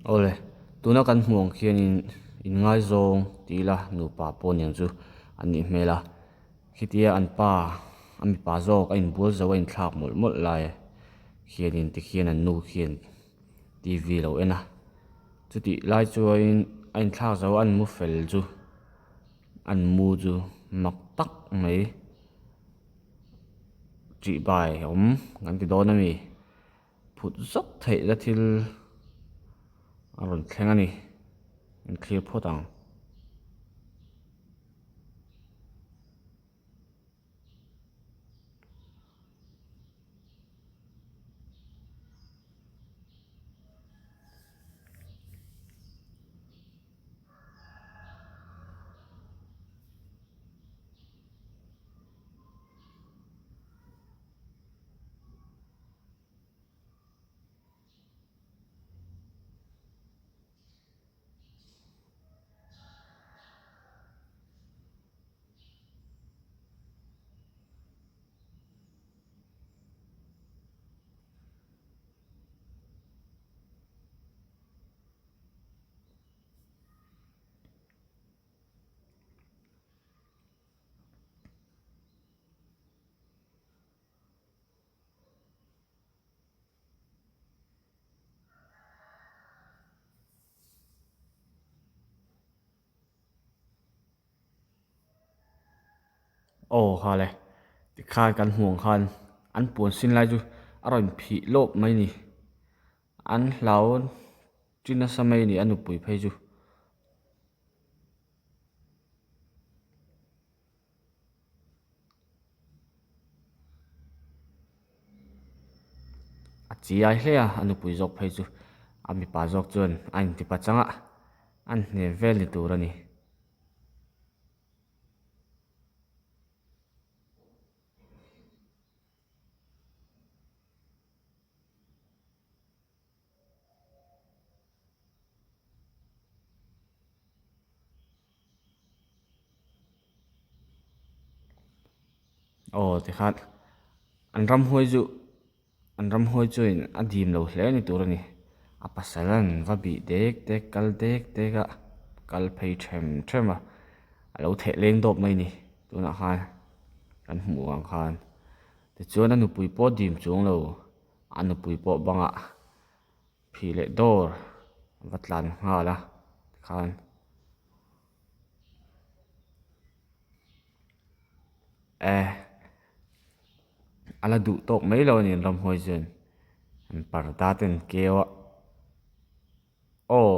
Awle, tuna kan hmuh ang khianin inngaizawng ti ila nupa pawh niang chu an nih hmel a, khitia an pa a mipa zawk a inbual zo a inthlak mawlh mawlh lai khianin tikhian an nu khian T V lo en a, chutih lai chuanin a inthlak zo a an mu fel chu an mu chu mak tak mai tihbai awm kan ti dawn a mi. Phut zawk theihna thil a rawn thleng a ni an thlir phawt ang. Aw kha le tikhan kan hmuh ang khan an puan sin lai chu a rawn phih lawp mai a ni an hlau chi nasa mai a ni a nupui phei chu. A chiai hle a, a nupui zawk phei chu a mipa zawk chuan a intipa chang a, a hne vel ni tur a ni. Aw tikhan an ramhuai chu an ramhuai chuan a dim lo hle ni tur a ni a pasal an va bih dek dek kal dek dek a kal phei them them a a lo theh leng dawp mai a ni tunah khan kan hmuh ang khan tichuan a nupui pawh dim chuang lo a nupui pawh bangah phih leh dawr va tlan nghal a tikhan. Eh a la duh tawk mai lo a ni an ramhuai chuan an parda te an keu a aw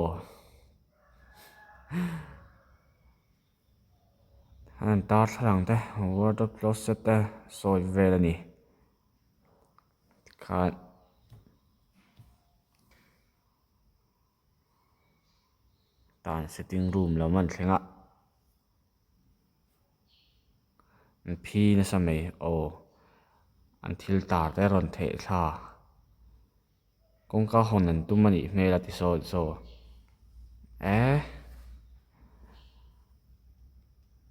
an darthlalang te wardrobe closet te sawi vel a ni tikhan. Tan sitting room lam an thleng a an phi nasa mai aw an thil tar te a rawn theih thla kawngka hawn an tum a nih hmel a ti saw saw eh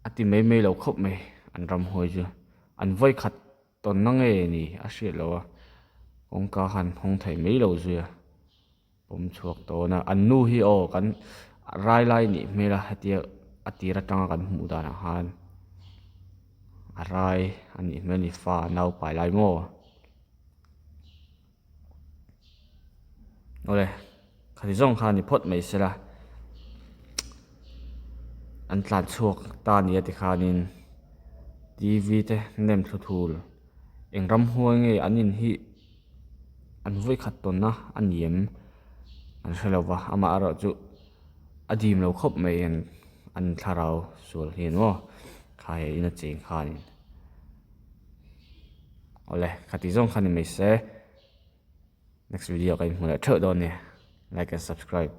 a ti mai mai lo khawp mai an ramhuai chu an vawi khat tawnna nge ni a hriat loh a kawngka khan hawng thei mai lo zui a. Pawm chhuak dawn a, an nu hi aw kan rai lai nih hmel a hetia a tir atanga kan hmuh danah khan a rai a nih hmel a ni fa nau pai lai maw awle khati zawng kha ni phawt mai sela an tlan chhuak ta a ni a tikhanin T V te nem thlu thul eng ramhuai nge an in hi. An vawi khat tawnna a ni em an hre lo va amah erawh chu a dim lo khawp mai an an thlarau sual hian maw kha he in a cheng khanin awle khati zawng kha ni mai se next video ka inhmu leh theuh dawn nia like and subscribe.